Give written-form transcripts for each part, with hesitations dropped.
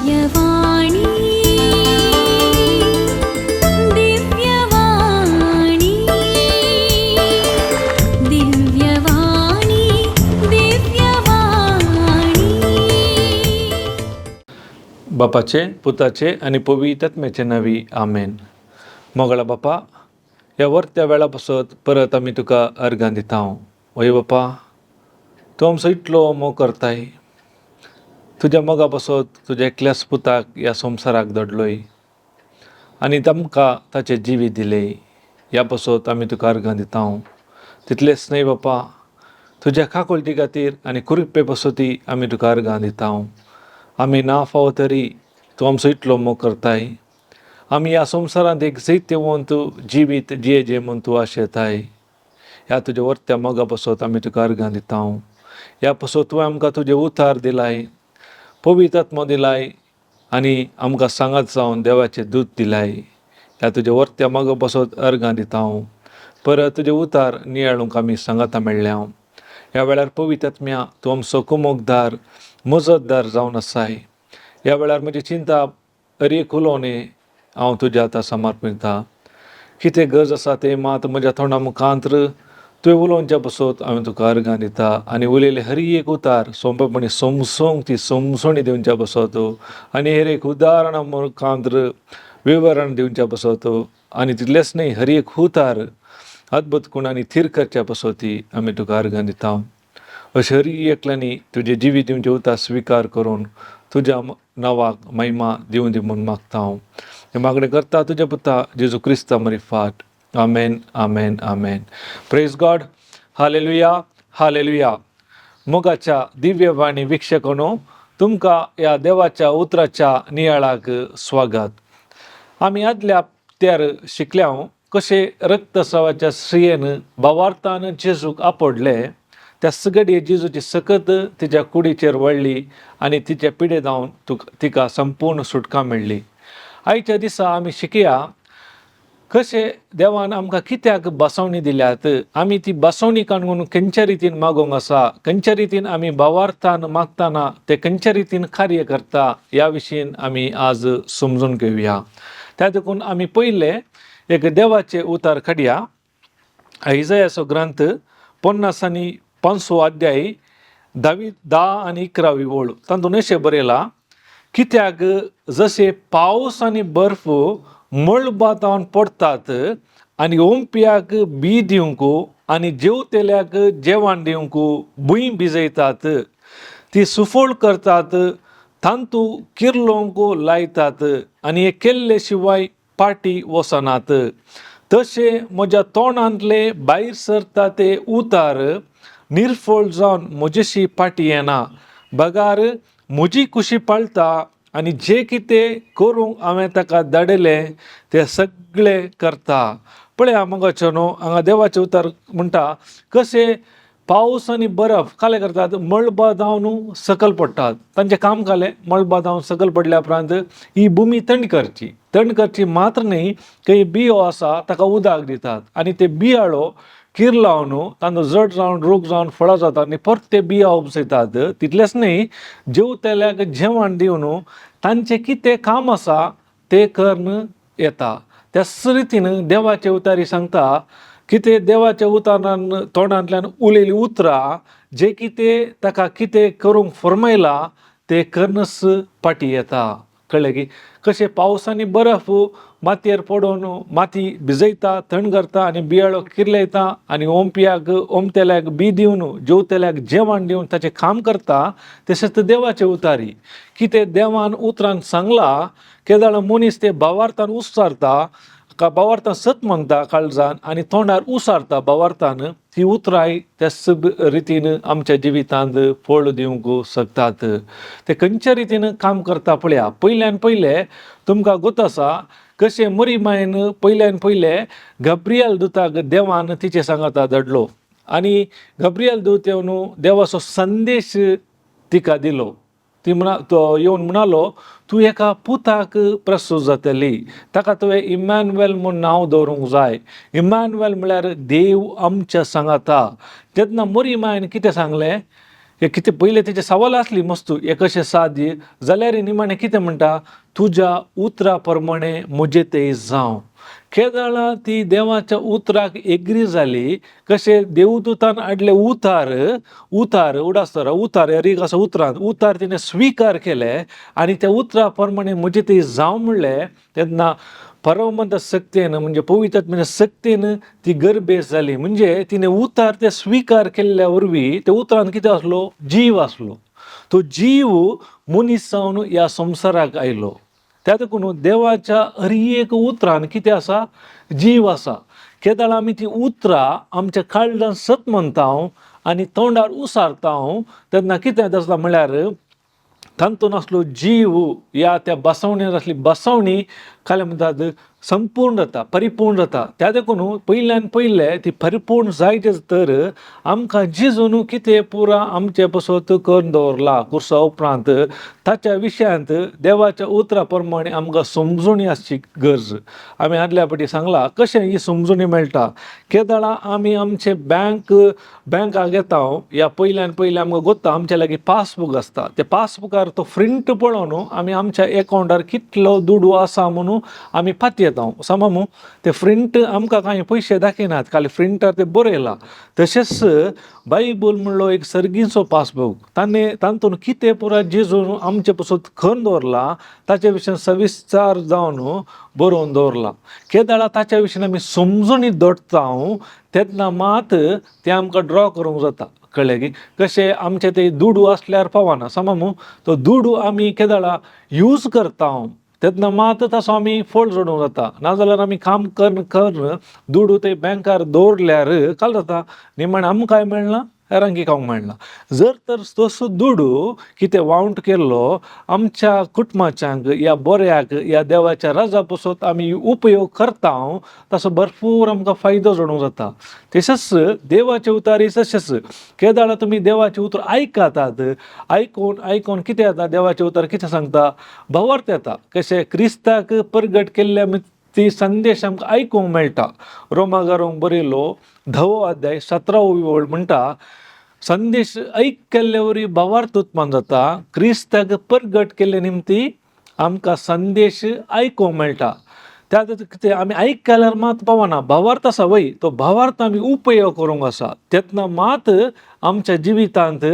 दिव्यवाणी, दिव्यवाणी, दिव्यवाणी, दिव्यवाणी. बापाचे, पुताचे आनी पवित्र आत्म्याचे नांवी, आमेन. मोगाळा बापा, ह्या वर्त्या वेळा पासत परत आमी तुका अर्गां दिता. वय बापा, तूं आमचो इतलो मोग करताय. तुज्या मोगा पासत तुज्या एकल्याच पुताक ह्या संवसाराक धाडलोय आनी तांकां ताचें जिवीत दिलें. ह्या पासत आमी तुका अर्गां दिता. तितलेंच न्हय बापा, तुज्या काकुळटी खातीर आनी कृपे पासतूय आमी तुका अर्गां दिता. आमी ना फावो तरी तूं आमचो इतलो मोग करताय. आमी ह्या संवसारांत एक जैतवंत जिवीत जिये म्हूण तूं आशेताय. ह्या तुज्या वर्त्या मोगा पासत आमी तुका अर्गां दिता. ह्या पासत तुवें आमकां तुजें उतार दिलाय, पवित्र आत्मो दिलाय आनी आमकां सांगात जावन देवाचें दूत दिलाय. ह्या तुज्या वर्त्या मोगा पासत अर्गां दिता. परत तुजें उतार नियाळूंक आमी सांगाता मेळ्ळ्या. ह्या वेळार पवित्र आत्म्या, तूं आमचो कुमोकदार, मजतदार जावन आसाय. ह्या वेळार म्हजी चिंता, हर एक उलोवणें हांव तुज्या आतां समर्पिता. कितें गरज आसा तें मात म्हज्या तोंडा मुखांत तुवें उलोवच्या पासत हांवें तुका अर्गां दिता आनी उलयलें हर एक उतार सोंपेपणी समजोंक ती समजणी दिवच्या पासत आनी हर एक उदाहरणा मुखांत विवरण दिवच्या पासत आनी तितलेंच न्हय, हर एक उतार अद्भुत गुणांनी थीर करच्या पासत आमी तुका अर्गां दिता. अशें हर एकल्यांनी तुजें जिवीत दिवचें उतार स्विकार करून तुज्या नांवाक महिमा दिवं दी म्हूण मागता हांव. हें मागणें करता तुज्या पुता जेजू क्रिस्ता मरिफात. आमेन, आमेन, आमेन. प्रेज गॉड. Hallelujah, hallelujah. मोगाच्या दिव्यवाणी वीक्षकांनो, तुमकां ह्या देवाच्या उतराच्या नियाळाक स्वागत. आमी आदल्या हप्त्यार शिकल्या कशें रक्तस्रावाच्या स्त्रियेन भावार्थान जेजूक आपडले. त्या सगळी जेजूची सकत तिच्या कुडीचेर वळ्ळी आनी तिच्या पिडे जावन तुका तिका संपूर्ण सुटका मेळ्ळी. आयच्या दिसा आमी शिकया कशें देवान आमकां कित्याक बसवणी दिल्यात, आमी ती बसवणी काडून खंयच्या रितीन मागोवंक आसा, खंयच्या रितीन आमी भावार्थान मागतना ते खंयच्या रितीन कार्य करता, ह्या विशीं आमी आज समजून घेवया. त्या देखून आमी पयलें एक देवाचें उतार काडया. इजायाचो ग्रंथ 55 अध्याय, धावी 10 आनी 11वी ओळ. तातूंत अशें बरयलां, कित्याक जशे पावस आनी बर्फ मळबांत पडटात आनी ओंपयाक बी दिवंक आनी जेवतेल्याक जेवण दिवंक भूंय भिजयतात, ती सुफळ करतात, तांतू किर्लोंक लायतात आनी हे केल्ले शिवाय पाटी वचनात, तशें म्हज्या तोंडांतले भायर सरता ते उतार निर्फळ जावन म्हजेशी पाटी येना, बगार म्हजी कुशी पाळटा आनी जे कितें करूंक हांवें ताका धाडिल्लें तें सगळें करता. पळया मोगाचो न्हू, हांगा देवाचें उतर म्हणटा कशें पावस आनी बर्फ काले करतात, मळबा जावन सकल पडटात. तांचें काम कालें, मळबा जावन सकल पडल्या उपरांत ही भुमी थंड करची. थंड करची मात्र न्हय, खंय बियो आसा ताका उदक दितात आनी ते बियाळो कीर लावन तांचो जड जावन रूख जावन फळां जातात आनी परत ते बिया उपसयतात. तितलेंच न्हय, जेवतेल्याक जेवण दिवन तांचें कितें काम आसा तें करून येता. त्याच रितीन देवाचे उतारी सांगता कितें देवाच्या उतारान तोंडांतल्यान उलयलीं उतरां जें कितें ताका कितें करूंक फर्मायलां तें करनच पाटी येता. कळ्ळें की कशें पावस आनी बर्फ मातयेर पडून माती भिजयता, थंड करता आनी बियाळो किर्लयता आनी ओंपयाक ओंपतेल्याक बी दिवन जेवतेल्याक जेवण दिवन ताचें काम करता, तशेंच देवाचे उतारी कितें देवान उतरान सांगलां, केदळा मनीस ते भावार्थान उच्चारता का भावार्थान सत मानता काळजान आनी तोंडार उसारता भावार्थान, ती उतराय त्याच रितीन आमच्या जिवितांत फळ दिवंक शकतात. ते खंयच्या रितीन काम करता पळया. पयल्यान पयलें तुमकां गोत आसा कशें मरी मायन पयल्यान पयलें गब्रियल दुताक देवान तिचे सांगाता धाडलो आनी गब्रियल दूत येवन देवाचो संदेश तिका दिलो. ती म्हणा तो येवन म्हणालो, तूं एका पुताक प्रस्तूत जातली, ताका तुवें इमॅन्युएल म्हूण नांव दवरूंक जाय. इमॅन्युएल म्हळ्यार देव आमच्या सांगाता. तेन्ना मोरी मायन कितें सांगलें? हे कितें पयलें तेजें सवाल आसली मस्तू हें कशें साद्य जाल्यार निमाणें कितें म्हणटा, तुज्या उतरा प्रमाणे म्हजें तें जावं. केदळा ती देवाच्या उतराक एग्री जाली. कशें देवदूतान हाडले उतार, उतार उडास दवरा, उतार रीग आसा उतरान, उतार तिणें स्विकार केले आनी त्या उतरा प्रमाणे म्हजें तें जावं म्हणलें. तेन्ना परमंत सक्तेन म्हणजे पवित्र म्हणजे सक्तेन ती गर्भेस जाली. म्हणजे तिणें उतार ते स्विकार केल्ल्या वरवीं त्या उतरान कितें आसलो, जीव आसलो. तो जीव मनीस जावन ह्या संवसाराक आयलो. त्या देखून देवाच्या हर एक उतरान कितें आसा, जीव आसा. केदळ आमी ती उतरां आमच्या काळजान सत म्हणटा आनी तोंडार उसारता तेन्ना कितें जाता म्हळ्यार तातूंत आसलो जीव या त्या बसवणेर आसली बसवणी काय म्हणटात संपूर्ण जाता, परिपूर्ण जाता. त्या देखून पयल्यान पयलें ती परिपूर्ण जायत तर आमकां जेजून कितें पुरा आमचे पसत करून दवरला कुर्सा उपरांत ताच्या विशयांत देवाच्या उतरा प्रमाणे आमकां समजणी आसची गरज. आमी आदल्या फावटी सांगलां कशें ही समजणी मेळटा. केदळा आमी आमचे बँकाक येता या पयल्यान पयलें आमकां गोत्ता आमच्या लागीं पासबूक आसता. त्या पासबुकार तो प्रिंट पळोवन आमी आमच्या एकावंटार कितलो दुडू आसा म्हणून आमी पातयेता. समा मू ते प्रिंट आमकां कांय पयशे दाखयनात, खाली प्रिंटार ते बरयलां. तशेंच बायबल म्हणलो एक सर्गीचो पासबूक, ताणें तातूंत कितें पुराय जेजून आमचे पसून खण दवरला ताचे विशीं सविस्तार जावन बरोवन दवरला. केदळा ताच्या विशीं आमी समजणी दवरता तेन्ना मात तें आमकां ड्रॉ करूंक जाता. कळ्ळें की कशें आमचे ते दुडू आसल्यार पावना समा मू, तो दुडू आमी केदळा यूज करता तेन्ना मात ताचो आमी फळ जोडूंक जाता. नाजाल्यार आमी काम करून करून दुडू ते बँकार दवरल्यार काल जाता निमाणें आमकांय मेळना, हेरांकी खावंक मेळना. जर तर तसो दुडू कितें वावंट केल्लो आमच्या कुटुंबाच्यांक या बऱ्याक या देवाच्या राजा पसत आमी उपयोग करता तसो भरपूर आमकां फायदो जोडूंक जाता. तशेंच देवाचे उतारी तशेंच केदळा तुमी देवाचें उतर आयकतात, आयकून आयकून कितें जाता, देवाचें उतर कितें सांगता, भावार्थ येता. कशें क्रिस्ताक परगट केल्ल्या ती संदेश आमकां आयकूंक मेळटा. रोमागारोंक बरयलो 10वो अध्याय 17वो ओळ म्हणटा, संदेश ऐकल्ले वरी भावार्थ उत्पन्न जाता. क्रिस्ताक परगट केल्ले निमती आमकां संदेश आयकूंक मेळटा. त्या कितें आमी आयकल्यार मात पावना, भावार्थ आसा वय तो भावार्थ आमी उपयोग करूंक आसा तेन्ना मात आमच्या जिवितांत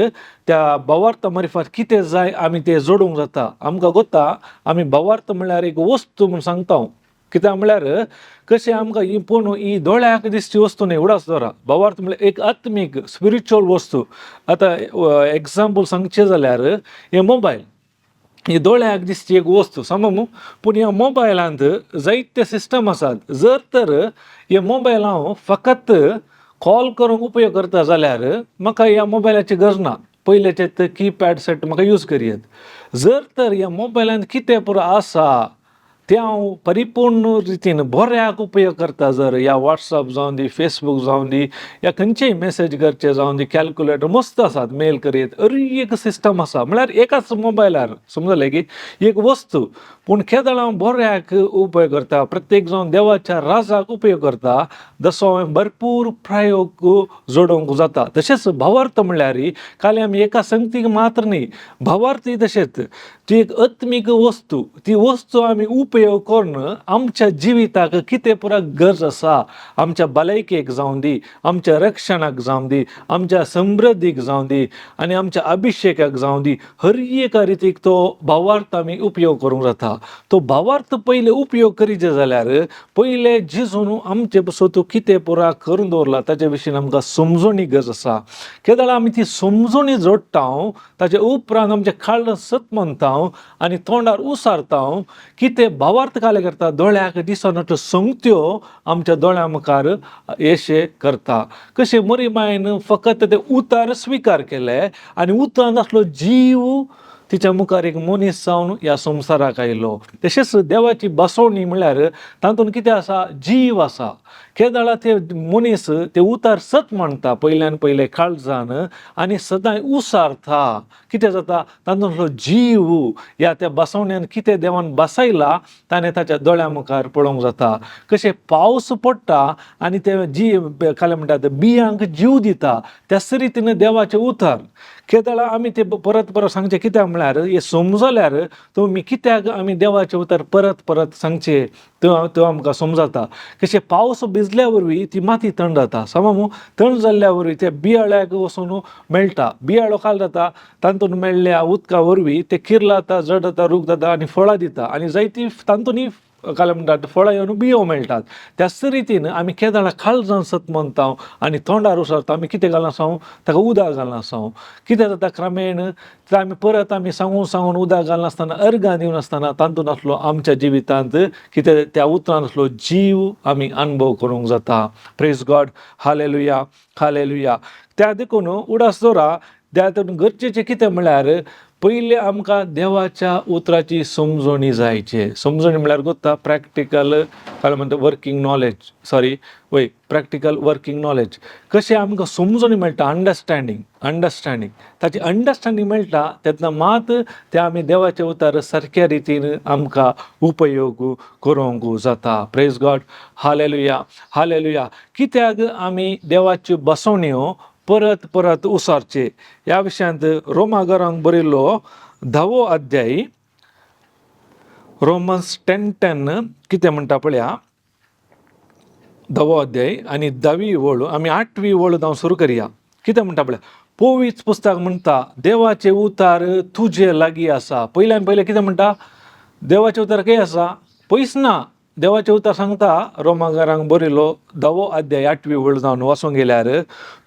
त्या भावार्थ मारिफात कितें जाय आमी तें जोडूंक जाता. आमकां गोता आमी भावार्थ म्हणल्यार एक वस्तू म्हूण सांगता. कित्याक म्हळ्यार कशें आमकां ही पूण ही दोळ्याक दिसची वस्तू न्हय, उडास दवरा. भावार्थ म्हळ्यार एक आत्मीक स्पिरिच्युअल वस्तू. आतां एग्जाम्पल सांगचें जाल्यार हे मोबायल ही दोळ्याक दिसची एक वस्तू समज मू, पूण ह्या मोबायलांत जायते सिस्टम आसात. जर तर हे मोबायल हांव फकत कॉल करूंक उपयोग करता जाल्यार म्हाका ह्या मोबायलाची गरज ना. पयल्याचे ते कीपॅड सेट म्हाका यूज करयेत. जर तर ह्या मोबायलांत कितें पुरो आसा तें हांव परिपूर्ण रितीन बऱ्याक उपयोग करता, जर ह्या वॉट्सअप जावं दी, फेसबूक जावं दी, या खंयचेय मॅसेज करचे जावं दी, कॅल्कुलेटर मस्त आसात, मेल करयत, हर एक सिस्टम आसा. म्हळ्यार एकाच मोबायलार समजलें की एक वस्तू, पूण केदळ हांव बऱ्याक उपयोग करता, प्रत्येक जावन देवाच्या राजाक उपयोग करता, जसो हांवें भरपूर प्रयोग जोडोवंक जाता. तशेंच भावार्थ म्हणल्यार खाली आमी एका संगतीक मात्र न्ही, भावार्थी तशेंच ती एक आत्मीक वस्तू. ती वस्तू आमी उपयोग करून आमच्या जिविताक कितें पुरा गरज आसा, आमच्या भलायकेक जावं दी, आमच्या रक्षणाक जावं दी, आमच्या समृद्धीक जावं दी आनी आमच्या अभिशेकाक जावं दी, हर एका रितीक तो भावार्थ आमी उपयोग करूंक जाता. तो भावार्थ पयले उपयोग करीत जाल्यार पयले जेजून आमचे पसून तो कितें पुरा करून दवरला ताचे विशीं आमकां समजणी गरज आसा. केदळा आमी ती समजणी जोडटा ताचे उपरांत आमचें काळजांत सत म्हणटा आनी तोंडार उसारता, कितें भावार्थ काले करता, दोळ्याक दिसना संगत्यो आमच्या दोळ्या मुखार येशे करता. कशें मरी मायन फकत ते उतार स्विकार केले आनी उतरान आसलो जीव तिच्या मुखार एक मनीस जावन ह्या संवसाराक आयलो. तशेंच देवाची बसवणी म्हळ्यार तातूंत कितें आसा, जीव आसा. केदळा ते मनीस ते उतार सत म्हणटा पयल्यान पयले काळजान आनी सदांय उसारता, कितें जाता तातूंतलो जीव ह्या त्या बसवण्यान कितें देवान बसयला ताणें ताच्या दोळ्या मुखार पळोवंक जाता. कशें पावस पडटा आनी ते जीव काय म्हणटात बियांक जीव दिता, त्याच रितीन देवाचें उतर केदळा आमी ते परत परत सांगचें कित्याक म्हळ्यार हें समजल्यार तुमी कित्याक आमी देवाचें उतर परत परत सांगचें त्यो आमकां समजता. कशें पावस भिजल्या वरवीं ती माती थंड जाता, समज थंड जाल्ल्या वरवीं त्या बियाळ्याक वचून मेळटा, बियाळो काल जाता तातूंत मेळ्ळ्या उदका वरवीं ते किर्लाता, जड जाता, रूख जाता आनी फळां दिता आनी जायतीं तातूंतय काल म्हणटात फळां येवन बियो मेळटात. त्याच रितीन आमी केदळा काळजान सत म्हणटा आनी तोंडार उसरता, आमी कितें घालना आसा ताका उदक घालना आसा, कितें जाता क्रमेण ते आमी परत आमी सांगून सांगून उदक घालनासतना अर्गां दिवनासतना तातूंत आसलो आमच्या जिवितांत कितें त्या उतरान आसलो जीव आमी अणभव करूंक जाता. प्रेज गॉड, हालेलुया, हालेलुया. त्या देखून उडास दवरा, त्या गरजेचें कितें म्हळ्यार पयलीं आमकां देवाच्या उतराची समजणी जायची. समजणी म्हळ्यार गोत्ता प्रॅक्टिकल काय म्हणटा वर्कींग नॉलेज, सॉरी वय प्रॅक्टिकल वर्कींग नॉलेज. कशें आमकां समजणी मेळटा, अंडरस्टँडींग, अंडरस्टँडींग, ताची अंडरस्टँडींग मेळटा तेन्ना मात तें आमी देवाचें उतर सारक्या रितीन आमकां उपयोग करूंक जाता. प्रेज गॉड, हालेलुया, हालेलुया. कित्याक आमी देवाच्यो बसवण्यो परत परत उसारचे ह्या विशयांत रोमागरांक बरयल्लो धावो अध्याय, रोमन्स 10:10 कितें म्हणटा पळया. धावो अध्याय आनी धावी वळ, आमी आठवी वळ जावन सुरू करया. कितें म्हणटा पळया, पवित्र पुस्तक म्हणटा देवाचे उतार तुजे लागीं आसा. पयल्यान पयलें कितें म्हणटा, देवाचें उतार खंय आसा, पयस ना. देवाचें उतर सांगता रोमागारांक बरयलो धावो अध्याय आठवी वळ जावन वाचूंक गेल्यार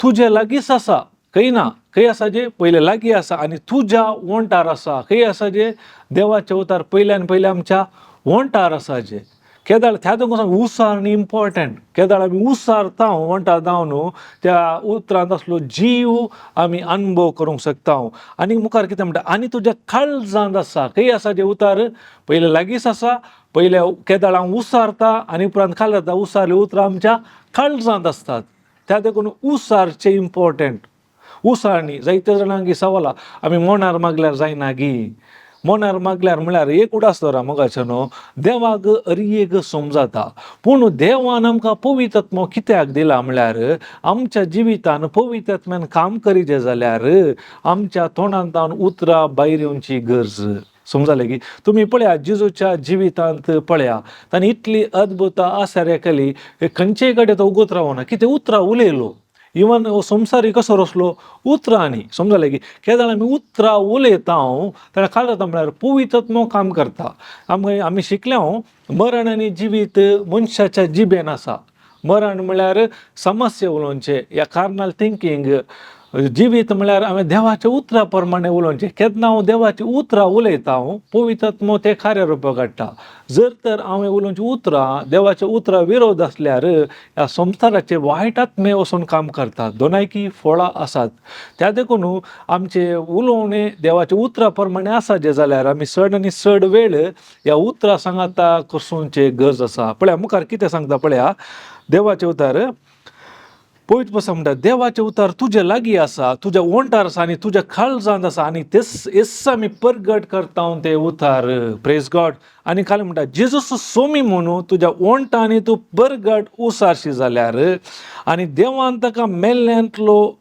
तुजे लागींच आसा, खंय ना, खंय आसा जे पयले लागीं आसा आनी तुज्या ओंठार आसा. खंय आसा जे देवाचें उतर पयल्यान पयलें आमच्या ओंठार आसा जे केदाळ त्या तुमकां सांग उसारणी इम्पॉर्टंट. केदाळ आमी उसारता ओंठार जावन त्या उतरांत आसलो जीव आमी अणभव करूंक शकता. आनी मुखार कितें म्हणटा, आनी तुज्या काळजांत आसा. खंय आसा जे उतार, पयलें लागींच आसा, पयले केदाळ हांव उसारता आनी उपरांत काल जाता उसारलीं उतरां आमच्या काळजांत आसतात. त्या देखून उसारचें इम्पॉर्टंट. उसारणी जायते जाणांक सवाला आमी मोनार मागल्यार जायना गी, मोनार मागल्यार म्हळ्यार एक उडास दवरा मोगाचें न्हू, देवाक अरयेक समजाता. पूण देवान आमकां पवित्र कित्याक दिला म्हळ्यार आमच्या जिवितान पवित्र आत्म्यान काम करीत जाल्यार आमच्या तोंडांत उतरां भायर येवची गरज. समजालें की तुमी पळया जेजूच्या जिवितांत पळया, ताणें इतली अद्भुत आश्चर्य केली, खंयचेय कडेन तो उगत रावना, कितें उतरां उलयलो. इवन हो संवसारी कसो रसलो उतरांनी. समजलें की केदाळ आमी उतरां उलयता तेन्ना काल जाता म्हळ्यार पवित्र आत्मो काम करता. आमकां आमी शिकल्या मरण आनी जिवीत मनशाच्या जिबेन आसा. मरण म्हळ्यार समस्या उलोवचें या कार्नल थिंकींग, जिवीत म्हळ्यार हांवें देवाच्या उतरा प्रमाणे उलोवचें. केन्ना हांव देवाचीं उतरां उलयता हांव पवित्र आत्मो तें कार्य रुपाक हाडटा. जर तर हांवें उलोवचीं उतरां देवाच्या उतरां विरोध आसल्यार ह्या संवसाराचे वायट आत्मे वचून काम करतात. दोनायकी फळां आसात. त्या देखून आमचें उलोवणें देवाच्या उतरा प्रमाणे आसा जें जाल्यार आमी चड आनी चड वेळ ह्या उतरां सांगाता कसोवचे गरज आसा. पळया मुखार कितें सांगता पळया, देवाचें उतर पवित्र पुस्तक म्हणटा देवाचें उतर तुजे लागीं आसा, तुज्या ओंठार आसा आनी तुज्या काळजांत आसा आनी तेच येस आमी परगट करता तें उतार. प्रेज गॉड. आनी खाली म्हणटा जेजूस सोमी म्हणून तुज्या ओंठांनी तूं परगट उसारशी जाल्यार आनी देवान ताका मेल्ल्यांतलो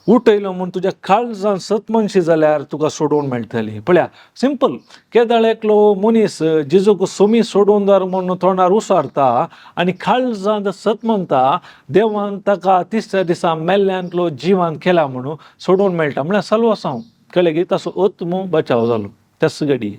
उठयलो म्हूण तुज्या काळजान सतमनशी जाल्यार तुका सोडोवन मेळटली. पळया सिंपल, केदाळ एकलो मनीस जेजूक सोमी सोडोवन दार म्हूण तोंडार उसारता आनी काळजांत सत म्हणटा देवान ताका तिसऱ्या दिसा मेल्ल्यांतलो जिवान केला म्हणून सोडोवन मेळटा म्हळ्यार सलवासांव. कळ्ळें की ताचो आत्मो बचाव जालो त्याच घडये.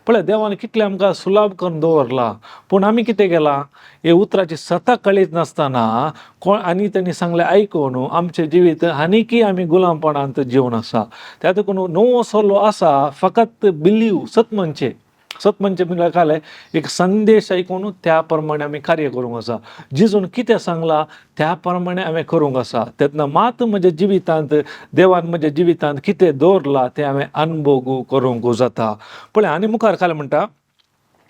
पळय देवान कितलें आमकां सुलाभ करून दवरला, पूण आमी कितें केलां हे उतराची सता कळीत नासतना कोण आनी तेणी सांगलें आयकून आमचें जिवीत आनीकय आमी गुलामपणांत जिवन आसा. त्या देखून नवो सल्लो आसा फकत बिलीव सत म्हणचें. सत म्हणचें म्हणल्यार कालें एक संदेश आयकून त्या प्रमाणे आमी कार्य करूंक आसा. जेजून कितें सांगलां त्या प्रमाणे हांवें करूंक आसा. तेन्ना मात म्हज्या जिवितांत देवान म्हज्या जिवितांत कितें दवरलां तें हांवें अनुभव करूंक जाता. पळय आनी मुखार काल म्हणटा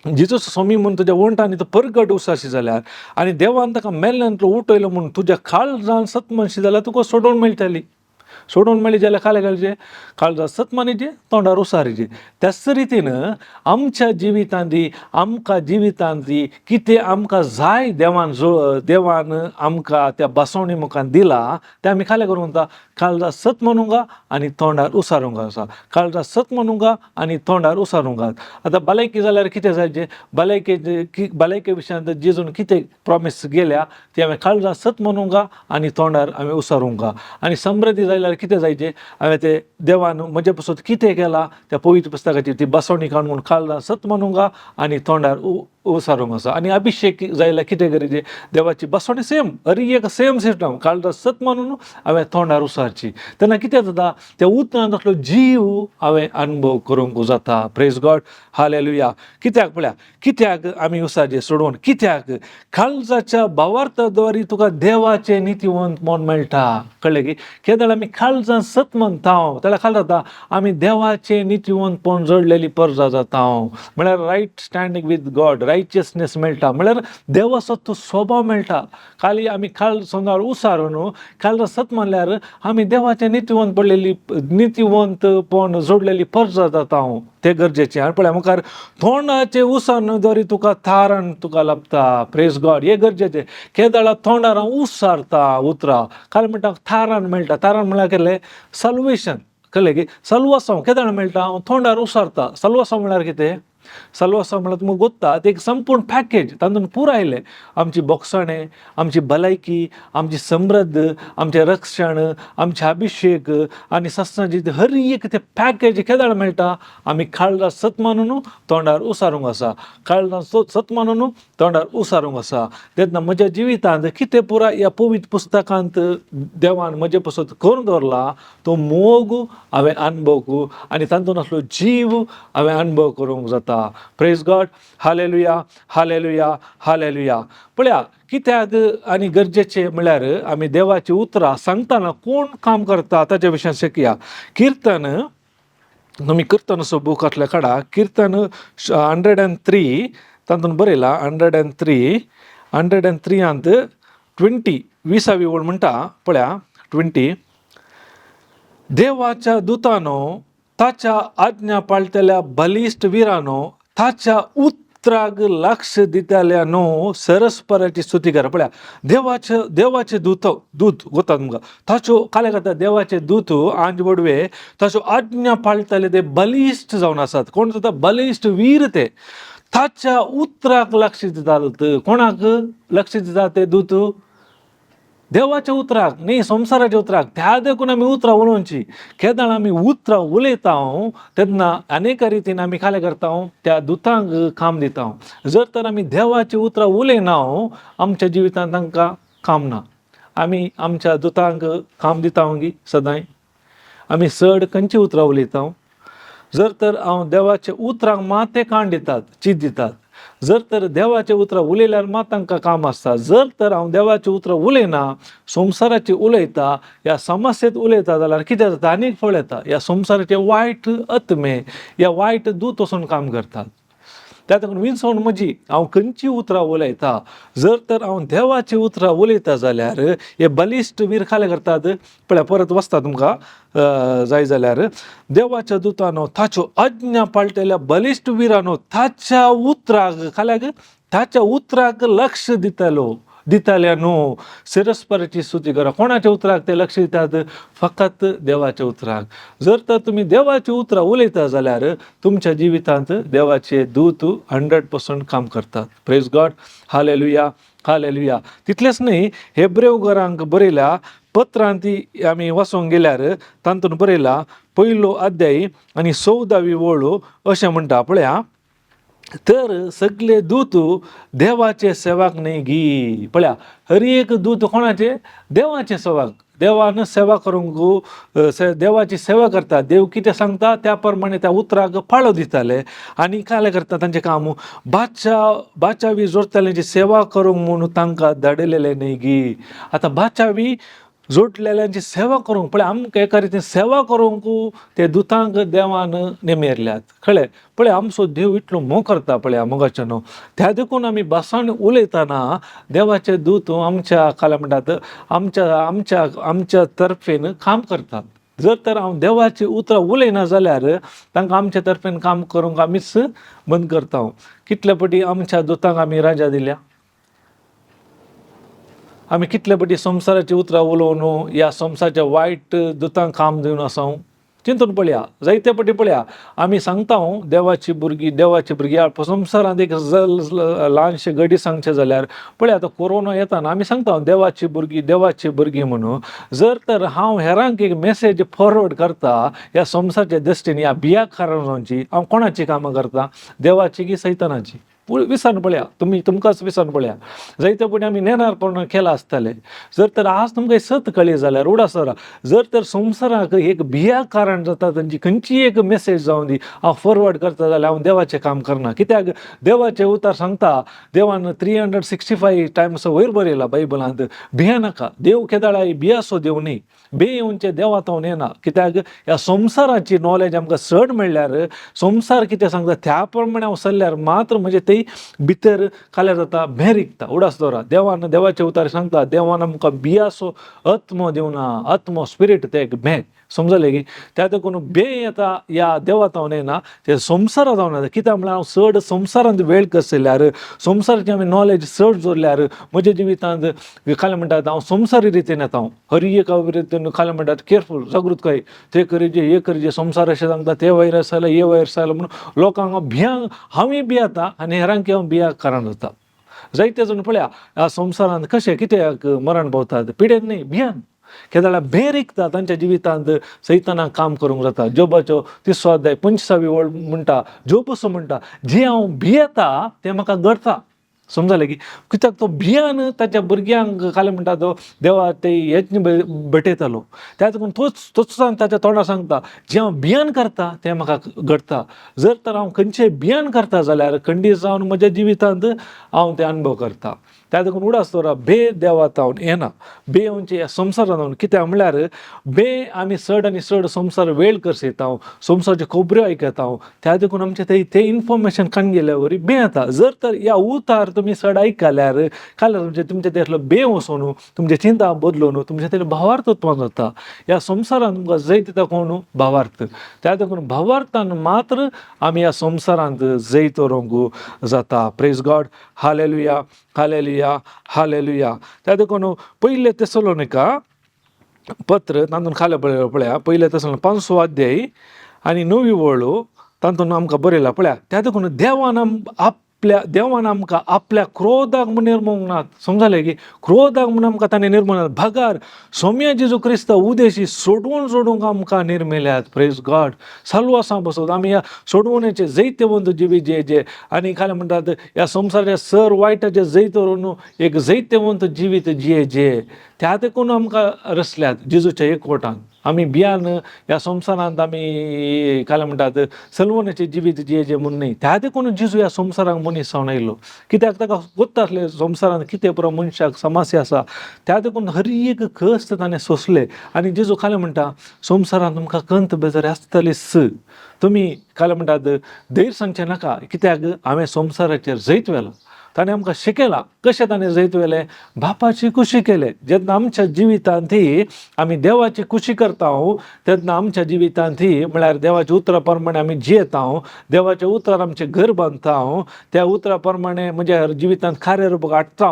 जेजूस स्वामी म्हूण तुज्या ओंठांनी तो परगट उसाशी जाल्यार आनी देवान ताका मेल्ल्यांतलो उठयलो म्हूण तुज्या काळजान सतमनशी जाल्यार तुका सोडोवन मेळटली. सोडवण मेळ्ळी जाल्यार खाले घालचें, काळजा सत मानीचे, तोंडार उसारीचे. त्याच रितीन आमच्या जिवितांत, आमकां जिवितांत कितें आमकां जाय देवान, जो देवान आमकां त्या बसवणी मुखार दिला तें आमी खालें करूंक जाता, काळजा सत म्हणूंक आनी तोंडार उसारूंक आसा. काळजा सत म्हणूंक आनी तोंडार उसारूंक. आतां भलायकी जाल्यार कितें जायचें, भलायके भलायके विशयांत जेजून कितें प्रॉमीस गेल्या ती हांवें काळजा सत म्हणूंक आनी तोंडार हांवें उसारूंक. आनी समृद्धी जाल्यार कितें जायचें, हांवें ते देवान म्हजे पासत कितें केलां त्या पवित्र पुस्तकाची ती बसवणी काडून काळजा सत म्हणूंक आनी तोंडार उसारूंक आसा. आनी अभिशेक जाल्यार कितें गरजें, देवाची बसवणी सेम, हरी एक सेम सिस्टम, काळजा सत म्हणून हांवें तोंडार उसारची. तेन्ना कितें जाता, त्या उतरान तसलो जीव हांवें अनुभव करूंक जाता. Praise God, hallelujah. कित्याक पळया, कित्याक आमी उसारचें सोडून, कित्याक काळजाच्या भावार्थाद्वारी तुका देवाचें नितीवंत म्हण मेळटा. कळ्ळें की केदळ आमी काळजान सत म्हणटा तेन्ना खाल जाता, आमी देवाचें नितीवंतपण जोडलेली परजा जाता. म्हळ्यार right standing with God, righteousness मेळटा, म्हळ्यार देवाचो तो स्वभाव मेळटा. खाली आमी काळ सोंगार उसारून न्हू, काल सत म्हणल्यार आमी देवाचें नितीवंत पडलेली, नितीवंतपण जोडलेली परजा जाता. हांव तें गरजेचें. आनी पळय मुखार तोंडाचे उसार दरी तुका थारण तुका लाबता. प्रेज गॉड, हें गरजेचें. केदळा तोंडार हांव उसारता उतरां, काल म्हणटा थारण मेळटा. थारण म्हणल्यार केलें सल्वेशन, कळ्ळें की सल्वासांव केदळ मेळटा, हांव तोंडार उसारता. सल्वासांव म्हळ्यार कितें, सल्वासांव म्हळ्यार तुमकां गोत्ता ते एक संपूर्ण पॅकेज, तातूंत पुराय आयलें आमची बोगसाणें, आमची भलायकी, आमची समृद्ध, आमचें रक्षण, आमचें अभिशेक आनी सस्नाची हर एक ते पॅकेज केदळ मेळटा, आमी काळजा सत मानून तोंडार उसारूंक आसा. काळजा सत मानून तोंडार उसारूंक आसा. तेन्ना म्हज्या जिवितांत कितें पुराय ह्या पवित्र पुस्तकांत देवान म्हजे पसत करून दवरला तो मोग हांवें अनुभव आनी तातूंत आसलो जीव हांवें अनुभव करूंक जाता. Praise God, hallelujah, hallelujah, hallelujah. पळया कित्याक आनी गरजेचें म्हळ्यार आमी देवाची उतरां सांगतना कोण काम करता ताच्या विशयान शिकया. किर्तन, तुमी किर्तनाचो बूक आसल्यार काडा, किर्तन 103, तातूंत बरयलां 103, 103आंत 20, 20वी ओळ म्हणटा, पळया 20, देवाच्या दुतानो, ताच्या आज्ञा पाळटल्या बलिश्ट विरानो, ताच्या उतराक लक्ष दितल्या न्हू, सरस्पराची स्तुती करा. पळया देवाचे देवाचे दूत, दूत गोता तुमकां, ताच्यो काले करता देवाचे दूत आंज बडवे ताच्यो आज्ञा पाळटले ते बलिश्ट जावन आसात. कोण जाता बलिश्ट वीर, ते ताच्या उतराक लक्ष दितात. कोणाक लक्ष दितात ते दूत? देवाच्या उतराक न्ही, संवसाराच्या उतराक. त्या देखून आमी उतरां उलोवची. केदळ आमी उतरां उलयता तेन्ना अनेक रितीन आमी खालें करता, त्या दुतांक काम दिता. जर तर आमी देवाची उतरां उलयना, आमच्या जिवितांत तांकां काम ना. आमी आमच्या दुतांक काम दिता गी सदांय? आमी चड खंयची उतरां उलयता? जर तर हांव देवाच्या उतरांक मात ते काण दितात, चीत दितात. जर तर देवाचे उतरां उलयल्यार मात तांकां काम आसता. जर तर हांव देवाची उतरां उलयना, संवसाराची उलयता, ह्या समस्येत उलयता जाल्यार कितें जाता, आनीक फळ येता. ह्या संवसाराचे वायट आत्मे ह्या वायट दूत वचून काम करतात. त्या देखून विनसवण म्हजी, हांव खंयची उतरां उलयता? जर तर हांव देवाची उतरां उलयता जाल्यार हे बलिश्ट वीर खाले करतात. पळय परत वचता तुमकां जाय जाल्यार, देवाच्या दुतानो, ताच्यो आज्ञा पाळटल्या बलिश्ट विरानो, ताच्या उतराक खाल्याक ताच्या उतराक लक्ष दितलो दिताल्या न्हू, सिरस्पराची स्तुती करा. कोणाच्या उतराक ते लक्ष दितात? फकत देवाच्या उतराक. जर तर तुमी देवाची उतरां उलयता जाल्यार तुमच्या जिवितांत देवाचे दूत 100% काम करतात. प्रेज गॉड, हालेलुया, हालेलुया. तितलेंच न्ही, हेब्रेव घरांक बरयल्या पत्रांत ती आमी वचोंक गेल्यार तातूंत बरयला पयलो अध्याय आनी 14वी ओळ अशें म्हणटा, पळया, तर सगळे दूत देवाचे सेवाक न्ही गी? पळया, हर एक दूत कोणाचे? देवाचे सेवाक. देवान सेवा करूंक देवाची सेवा करता. देव कितें सांगता त्या प्रमाणे त्या उतराक पाळो दिताले आनी काय करता तांचें काम, बादशा बादशावी जोडताल्यांची सेवा करूंक म्हूण तांकां धाडलेले न्ही गी? आतां बादशावी जोडलेल्यांची सेवा करूंक पळय आमकां एका रितीन सेवा करूंक ते दुतांक देवान नेमेरल्यात. कळ्ळें? पळय आमचो देव इतलो मोग करता पळया मोगाचो न्हू. त्या देखून आमी भासांनी उलयतना देवाचे दूत आमच्या खाला म्हणटात आमच्या आमच्या आमच्या तर्फेन काम करतात. जर तर हांव देवाची उतरां उलयना जाल्यार तांकां आमच्या तर्फेन काम करूंक आमीच बंद करता. कितले पटी आमच्या दुतांक आमी राजा दिल्या, आमी कितले पटी संवसाराची उतरां उलोवन ह्या संवसाराच्या वायट दुतांक काम दिवन आसा. चिंतून पळया, जायते पटी पळया आमी सांगता देवाची भुरगीं देवाची भुरगीं. संवसारांत एक ल्हानशें गडी सांगचें जाल्यार पळया आतां कोरोना येता न्हू, आमी सांगता देवाची भुरगीं देवाची भुरगीं म्हणून. जर तर हांव हेरांक एक मेसेज फॉरवर्ड करता ह्या संवसाराच्या दृश्टीन ह्या बिया कारणांची, हांव कोणाची कामां करता, देवाची की सैतानाची? विसरून पळया तुमी, तुमकांच विसरून पळया. जायते पटी आमी नेणारपण केलां आसतलें. जर तर आज तुमकां सत कळ्ळी जाल्यार उडास दवरा, जर तर संवसाराक एक भिया कारण जाता तांची खंयचीय एक मेसेज जावं दी हांव फॉरवर्ड करता जाल्यार हांव देवाचें काम करना. कित्याक देवाचें उतर सांगता, देवान 365 टायम्स वयर बरयला बायबलांत, भिया नाका. देव केदाळाय भियासो देव न्ही, बेयेवचें देवा तावन येना. कित्याक ह्या संवसाराची नॉलेज आमकां चड म्हणल्यार संवसार कितें सांगता त्या प्रमाणे हांव चल्ल्यार मात्र म्हणजे ती भितर खाल्यार जाता भें रिगता. उडास दवरा, देवान देवाचे उतार सांगता, देवान आमकां बियासो आत्मो दिवना, आत्मो स्पिरीट ते एक भें समजलें की त्या देखून बे येता ह्या देवा तावन येना, ते संवसारा जावन येता. कित्याक म्हळ्यार हांव चड संवसारांत वेळ कसल्यार, संवसाराची हांवें नॉलेज चड जोडल्यार म्हज्या जिवितांत खालें म्हणटात हांव संवसारी रितीन येता. हांव हर एक रितीन खालें म्हणटात केरफूल जागृतकाय, ते करीजे हे करीजे, संवसार अशें सांगता, ते व्हायरस आयला हे व्हायरस आयला म्हणून लोकांक हांव भियां, हांवूय भियेता आनी हेरांक हांव भिया कारण जाता. जायते जाण पळया ह्या संवसारांत कशें कित्याक मरण पावतात, पिडेन न्ही, भियान. केदाळा भें रिगता तांच्या जिवितांत सैतानाक काम करूंक जाता. जोबाचो तिसरो अध्याय 25वी वळ म्हणटा, जोब असो म्हणटा, जें हांव भियेता तें म्हाका घडता. समजलें की? कित्याक तो भियान ताच्या भुरग्यांक खालें म्हणटा तो देवा ते यज्ञ भेटयतालो. त्या देखून तोच तोच ताच्या तोंडार सांगता, जें हांव भियान करता तें म्हाका घडता. जर तर हांव खंयचें भियान करता जाल्यार खंडीत जावन म्हज्या जिवितांत हांव तें अनुभव करता. त्या देखून उडास दवरा, भे देवा तावन येना, बे म्हणजे ह्या संवसारान जावन. कित्याक म्हणल्यार बे आमी चड आनी चड संवसार वेळ करसेता, संवसाराच्यो खबऱ्यो आयकता, त्या देखून आमचें ते तें इन्फॉर्मेशन काण गेल्या वरी बे येता. जर तर ह्या उतार तुमी चड आयकल्यार काल्यार तुमचें तुमचें तेतलो बे वचोन तुमचें चिंता बदलून तुमचें तें भावार्थ उत्पन्न जाता. ह्या संवसारान तुमकां जैत दिता कोण? भावार्थ. त्या देखून भावार्थान मात्र आमी ह्या संवसारांत जैत व्हरूंक जाता. Praise God, hallelujah, hallelujah, hallelujah. त्या देखून पयले तेसलोनिका पत्र तातूंत खाल्या पळय पळया, पयले तेसलो 5वो अध्याय आनी 9वी वळ तातूंत आमकां बरयला पळया. त्या देखून देवान आपल्या देवान आमकां आपल्या क्रोधाक म्हूण निर्मूंक नात. समजलें की? क्रोधाक म्हूण आमकां ताणें निर्मूंक नात, बगार सोम्या जेजू क्रिस्ता उदेशी सोडवून सोडूंक आमकां निर्मिल्यात. प्रेज गॉड. साल्वासां बसत आमी ह्या सोडवणेचे जैतवंत जिवीत जे जे आनी खालें म्हणटात ह्या संवसाराच्या सर वायटाचे जैत व्हरून एक जैतवंत जिवीत जिये जे त्या देखून आमकां रचल्यात जेजूच्या एकवटान. आमी भियान ह्या संवसारांत आमी काल म्हणटात सलवणाचें जिवीत जिये जे म्हूण न्ही. त्या देखून जेजू ह्या संवसाराक मनीस जावन आयलो, कित्याक ताका गोत्त आसलें संवसारांत कितें पुरो मनशाक समस्या आसा. त्या देखून हर एक कश्ट ताणें सोंसले. आनी जेजू खालें म्हणटा, संवसारांत तुमकां कंत बेजारी आसतलीच, तुमी काल म्हणटात धैर्य सांगचें नाका, कित्याक हांवें संवसाराचेर जैत व्हेलां. ताणें आमकां शिकयलां कशें ताणें जैत व्हेलें, बापाची खुशी केलें. जेन्ना आमच्या जिवितांत ही आमी देवाची खुशी करता तेन्ना आमच्या जिवितांत ही म्हळ्यार देवाच्या उतरा प्रमाणे आमी जियेता, देवाच्या उतरार आमचें घर बांदता, त्या उतरा प्रमाणे म्हज्या जिवितांत कार्य रूप हाडटा,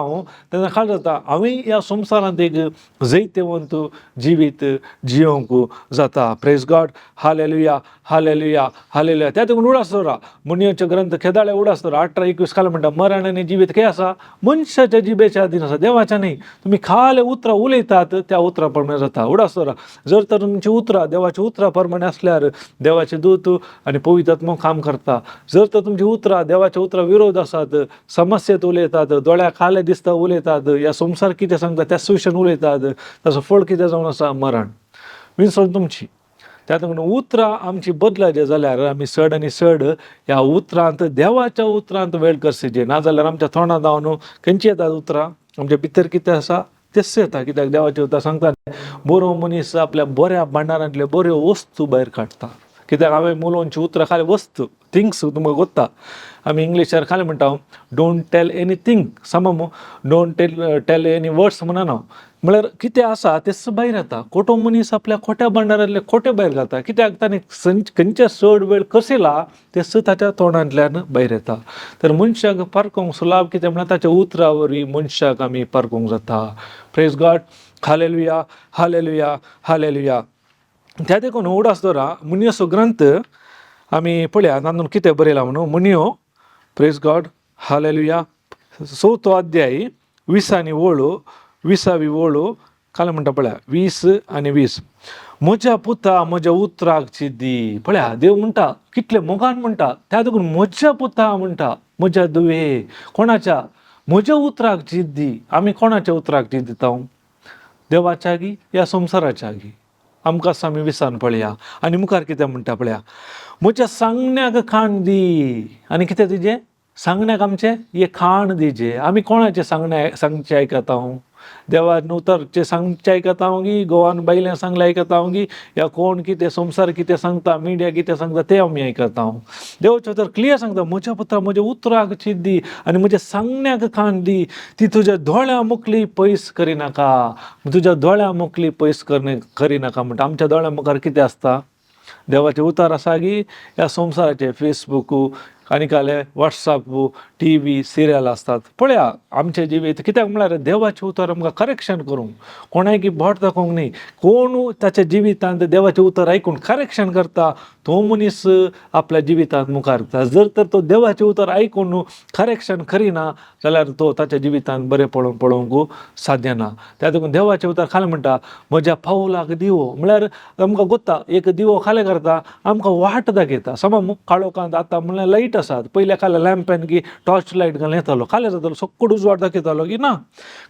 तेन्ना काय जाता, हांवें ह्या संवसारांत एक जैतवंत जिवीत जियोवंक जाता. Praise God, hallelujah, hallelujah, hallelujah. त्या देखून उडास दवरा, मुनियोचे ग्रंथ खेदाळे उडास दवरा 18:21 खाला म्हणटा, मरण आनी जिवीत खंय आसा? मनशाच्या जिबेच्या अधीन आसा, देवाच्या न्ही. तुमी खाले उतरां उलयतात त्या उतरां प्रमाणे जाता. उडास दवरा, जर तर तुमची उतरां देवाच्या उतरां प्रमाणे आसल्यार देवाचे दूत आनी पवित्र आत्मो काम करता. जर तर तुमची उतरां देवाच्या उतरां विरोध आसात, समस्येत उलयतात, दोळ्या खाले दिसता उलयतात, ह्या संवसार कितें सांगता त्या सुशेन उलयतात, ताचो फळ कितें जावन आसा? मरण. विनसण तुमची. त्या देखून उतरां आमची बदलायली जाल्यार आमी चड आनी चड ह्या उतरांत देवाच्या उतरांत वेळ करचे, नाजाल्यार आमच्या तोंडांत जावन खंयची येतात उतरां, आमच्या भितर कितें आसा तेच येता. कित्याक देवाचें उतर सांगता, बरो मनीस आपल्या बऱ्या भांडारांतल्यो बऱ्यो वस्तू भायर काडटा. कित्याक हांवें उलोवची उतरां खाली वस्तू थिंग्स तुमकां गोत्ता. आमी इंग्लिशार खाली म्हणटा, don't tell anything, समा मू, don't tell any words म्हणना. म्हळ्यार कितें आसा तेच भायर येता. खोटो मनीस आपल्या खोट्या भांडारांतले खोटे भायर घालता. कित्याक ताणें खंयचे चड वेळ कसयला तेच ताच्या तोंडांतल्यान भायर येता. तर मनशाक पारखूंक सुलाभ कितें म्हळ्यार ताच्या उतरां वरवीं मनशाक आमी पारखूंक जाता. Praise God, hallelujah, hallelujah, hallelujah. त्या देखून उगडास दवरा, मुनियोचो ग्रंथ आमी पळया, तातूंत कितें बरयलां म्हणून. मुनियो, प्रेज गॉड, हालेलुया, चवथो अध्याय 20 वळू, 20वी वळू काल म्हणटा पळया, 20 आनी 20. म्हज्या पुता, म्हज्या उतराक दी. पळया, देव म्हणटा, कितले मोगान म्हणटा. त्या देखून म्हज्या पुता म्हणटा, म्हज्या दुवे, कोणाच्या म्हज्या उतराक जीत दी. आमी कोणाच्या उतराक जीत दिता, देवाच्या गी या संवसाराच्या गी? आमकां आसा आमी विसान पळया. आनी मुखार कितें म्हणटा पळया, म्हज्या सांगण्याक खाण दी. आनी कितें तिजें सांगण्याक आमचें हे खाण दिजे. आमी कोणाचें सांगणें सांगचें आयकता? देवान उतरचें सांगचें आयकता गी गोवान बायलें सांगलें आयकता गी, या कोण कितें संवसार कितें सांगता, मिडिया कितें सांगता तें आमी आयकता? देवाचें उतर क्लियर सांगता, म्हज्या पुत्रा, म्हज्या उतराक चीत दी आनी म्हज्या सांगण्याक खाण दी. ती तुज्या दोळ्यां मुखली पयस करिनाका. तुज्या दोळ्यां मुखली पयस करिनाका म्हणटा. आमच्या दोळ्यां मुखार कितें आसता? देवाचें उतर आसा गी ह्या संवसाराचे फेसबूक आनी काले वॉट्सॅप, टीव्ही, सिरियल आसतात? पळया आमचें जिवीत. कित्याक म्हळ्यार देवाचें उतर आमकां करेक्शन करूंक, कोणायकी बोट दाखोवंक न्ही. कोण ताच्या जिवितांत देवाचें उतर आयकून करेक्शन करता तो मनीस आपल्या जिवितांत मुखार वता. जर तर तो देवाचें उतर आयकून करेक्शन करिना जाल्यार तो ताच्या जिवितांत बरें पळोवंक साध्य ना. त्या देखून देवाचें उतर खालें म्हणटा, म्हज्या पावलाक दिवो. म्हळ्यार आमकां गोत्ता, एक दिवो खालें करता, आमकां वाट दाखयता, समज काळोखांत. आतां म्हणल्यार लायट आसात, पयल्या खाल्या लॅम्पान की टॉर्च लायट घालून येतालो, खालें जातालो, सक्कड उजवाड दाखयतालो की ना,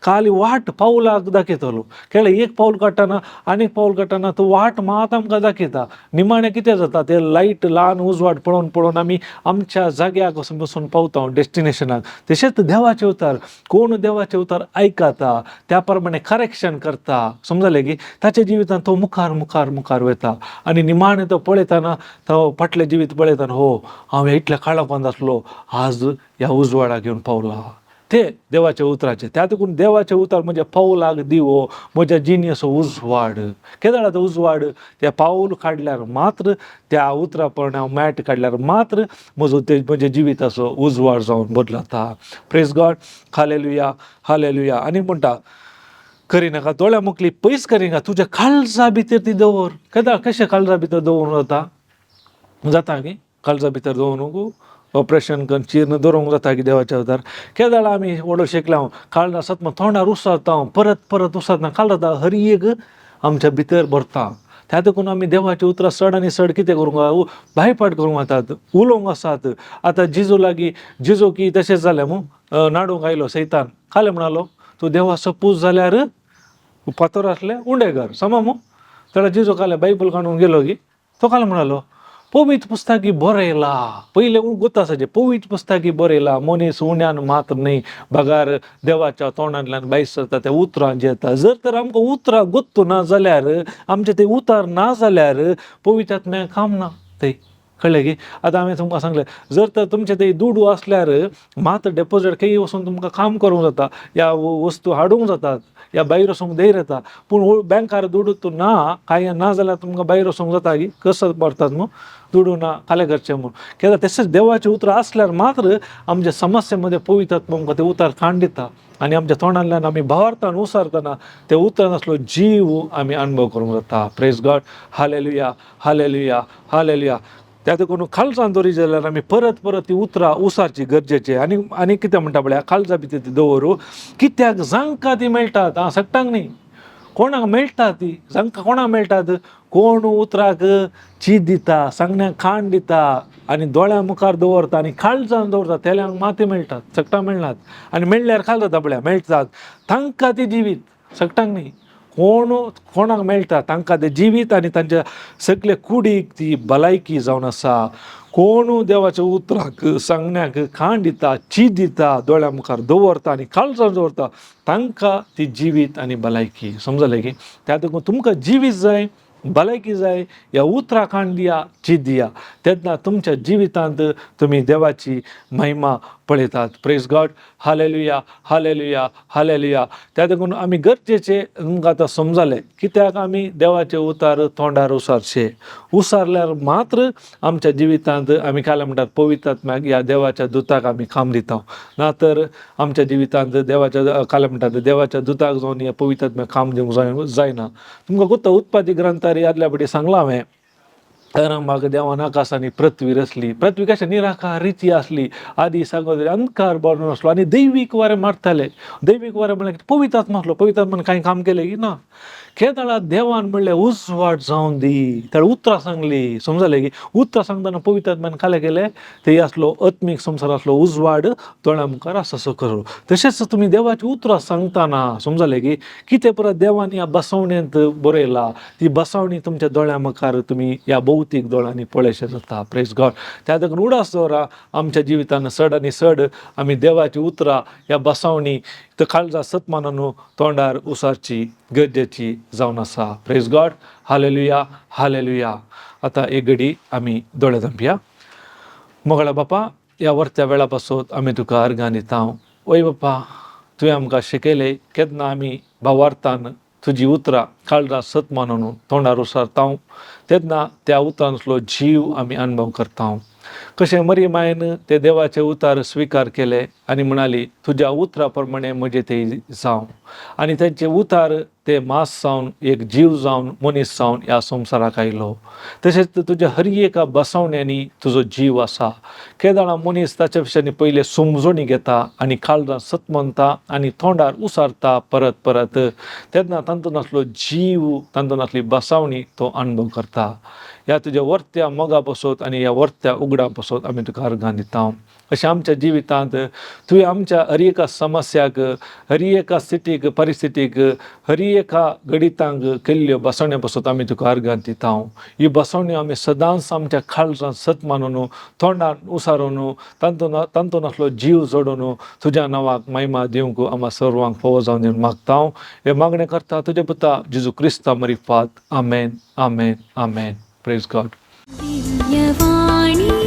खाली वाट पावलाक दाखयतालो. केळें एक पावल काडटना आनीक पावल काडटना तो वाट मात आमकां दाखयता. निमाणें कितें जाता, ते लायट ल्हान उजवाड पळोवन पळोवन आमी आमच्या जाग्याक वचून बसून पावता, डेस्टिनेशनाक. तशेंच देवाचें उतर, कोण देवाचें उतर आयकता, त्या प्रमाणे करेक्शन करता, समजलें की ताच्या जिवितांत तो मुखार मुखार मुखार वता. आनी निमाणें तो पळयतना, तो फाटलें जिवीत पळयतना, हो हांव इतल्या काळोखांत आसलो, आज ह्या उजवाडाक येवन पावला. ते देवाच्या उतराचे. त्या देखून देवाचें उतर म्हज्या पावलाक दिवो, म्हज्या जिणेचो उजवाड. केदळा तो उजवाड त्या पावल काडल्यार मात्र, त्या उतरा प्रमाणे हांव मॅट काडल्यार मात्र म्हजो ते म्हज्या जिविताचो उजवाड जावन बदलता. Praise God, hallelujah, hallelujah. आनी म्हणटा, करिनाका, दोळ्या मुखली पयस करिनाका, तुज्या काळजा भितर ती दवर. केदा कशें काळजा भितर दवरूंक जाता? जाता की काळजा भितर दवरूंक, ऑपरेशन करून चिर्ण दवरूंक जाता की देवाच्या उतर? केदाळा आमी व्हडलो शिकला, काळजा आसत मग तोंडार उसरता, परत परत उसरना, काल जाता हर एक आमच्या भितर भरता. त्या देखून आमी देवाची उतरां चड आनी चड कितें करूंक, भायपाट करूंक वतात, उलोवंक आसात. आतां जिजू लागीं, जिजू की तशेंच जालें मू, नाडूंक आयलो सैतान. खालें म्हणालो, तूं देवा सपूस जाल्यार फातर आसले उंडे कर, समा मू? जाल्यार जिजू काले बायबल काडून गेलो की तो काल म्हणालो, पवित्र पुस्तकी बरयला. पयलें गोत आसाचें, पवित्र पुस्तकी बरयला, मनीस उण्यान मात्र न्हय बगार देवाच्या तोंडांतल्यान भायर सरता त्या उतरां जेता. जर तर आमकां उतरां गोत्तू ना जाल्यार, आमचें तें उतार ना जाल्यार पवित्र आत्म्याक काम ना ते. कळ्ळें की? आतां हांवें तुमकां सांगलें, जर तर तुमचें ते दुडू आसल्यार मात डेपोजीट खंय वचून तुमकां काम करूंक जाता, या वस्तू हाडूंक जातात, या भायर वचूंक धैर्य येता. पूण बँकार दुडू तूं ना, कांय ना जाल्यार तुमकां भायर वचूंक जाता की? कसो भरतात न्हू, दुडू ना खालें करचें म्हूण. कित्याक तशेंच देवाचें उतर आसल्यार मात्र आमच्या समस्ये मदें पवित्र आत्मो आमकां तें उतर खाण दिता आनी आमच्या तोंडांतल्यान आमी भावार्थान उसारतना ते उतरान आसलो जीव आमी अणभव करूंक जाता. Praise God, hallelujah, hallelujah, hallelujah. त्या देखून खालसान दवरी जाल्यार आमी परत परत ती उतरां उसारची गरजेचें. आनी आनी कितें म्हणटा पळया, काळजा भितर ती दवरू, कित्याक जांकां ती मेळटात. आं, सगटांक न्ही, कोणाक मेळटा ती, जांकां कोणाक मेळटात? कोण उतराक चीज दिता, सांगण्याक खाण दिता आनी दोळ्या मुखार दवरता आनी काळजान दवरता, तेल्यांक माती मेळटात, सगटांक मेळनात. आनी मेळ्ळ्यार खाल जाता पळया, मेळटात तांकां ती जिवीत, सगटांक न्ही. कोण कोणाक मेळटा तांकां तें जिवीत आनी तांच्या सगळे कुडीक ती भलायकी जावन आसा. कोण देवाच्या उतराक सांगण्याक खाण दिता, चीज दिता, दोळ्या मुखार दवरता आनी काळजान दवरता, तांकां ती जिवीत आनी भलायकी. समजलें की? त्या देखून तुमकां जिवीत जाय, भलायकी जाय, ह्या उतरां खाण दिया, चीज दिया, तेन्ना तुमच्या जिवितांत तुमी देवाची महिमा पळयतात. Praise God. Hallelujah, hallelujah, hallelujah. त्या देखून आमी गरजेचें तुमकां आतां समजलें कित्याक आमी देवाचे उतार तोंडार उसारचे. उसारल्यार मात्र आमच्या जिवितांत आमी काल म्हणटात पवित्र आत्म्याक ह्या देवाच्या दुताक आमी काम दिता. ना तर आमच्या जिवितांत देवाच्या काल म्हणटात देवाच्या दुताक जावन ह्या पवित्र आत्म्याक काम दिवंक जायना. तुमकां गोत्ता उत्पादी ग्रंथार आदल्या फावटी सांगलां हांवें, आरंभाक देवान आकाश आनी पृथ्वी रचली. पृथ्वी कशें निराकार रिती आसली. आदी सांगत अंधकार भरून आसलो आनी दैवीक वारें मारताले. दैवीक वारें म्हणल्यार पवित्र आत्मा आसलो. पवित्र आत्मान कांय काम केलें की ना? केदळा देवान म्हणलें उजवाड जावन दी, तेणें उतरां सांगली. समजलें की? उतरां सांगतना पवित्र आत्मान कालें केलें, ते आसलो आत्मीक संवसार आसलो उजवाड दोळ्या मुखार आसा असो करू. तशेंच तुमी देवाची उतरां सांगतना, समजलें की, कितें परत देवान ह्या बसवणेंत बरयला, ती बसवणी तुमच्या दोळ्या मुखार तुमी ह्या भौतीक दोळ्यांनी पळयशें जाता. Praise God. त्या देखून उडास दवरा, आमच्या जिवितान चड आनी चड आमी देवाची उतरां ह्या बसवणी तर काळजा सतमानानू तोंडार उसारची गरजेची जावन आसा. Praise God. Hallelujah, hallelujah. आतां एक घडी आमी दोळे धांपया. मोगळा बापा, ह्या वरत्या वेळा पासून आमी तुका अर्गां दिता. ओय बापा, तुवें आमकां शिकयलें, केन्ना आमी भावार्थान तुजी उतरां काळजा सत मानून तोंडार उसारता तेन्ना त्या उतरांतलो जीव आमी अणभव करता. कशें मरी मायन ते देवाचे उतार स्विकार केले आनी म्हणाली, तुज्या उतरा प्रमाणे म्हजें ते जावं, आनी तेंचे उतार ते मास जावन एक जीव जावन मनीस जावन ह्या संवसाराक आयलो. तशेंच तुज्या हर एका बसवण्यांनी तुजो जीव आसा. केदळा मनीस ताच्या विशयांनी पयलें समजणी घेता आनी काळजां सत मानता आनी तोंडार उसारता परत परत, तेन्ना तातूंत आसलो जीव, तातूंत आसली बसावणी तो अणभव करता. ह्या तुज्या वर्त्या मोगा पासत आनी ह्या वर्त्या उगडा पासत आमी तुका अर्गां दिता. अशें आमच्या जिवितांत तुवें आमच्या हर एका समस्याक, हर एका स्थितीक, परिस्थितीक, हर एका घडितांक केल्ल्यो बसवण्या पासत आमी तुका अर्गां दिता. ही बसवण्यो आमी सदांच आमच्या काळजांत सत मानून तोंडान उसारून तांतून तांतून आसलो जीव जोडून तुज्या नांवाक महिमा दिवंक आमकां सर्वांक फावो जावन दिवन मागता. हे मागणें करता तुज्या पुता जेजू क्रिस्ता मरिफात. आमेन, आमेन, आमेन. Praise God. Divyavani.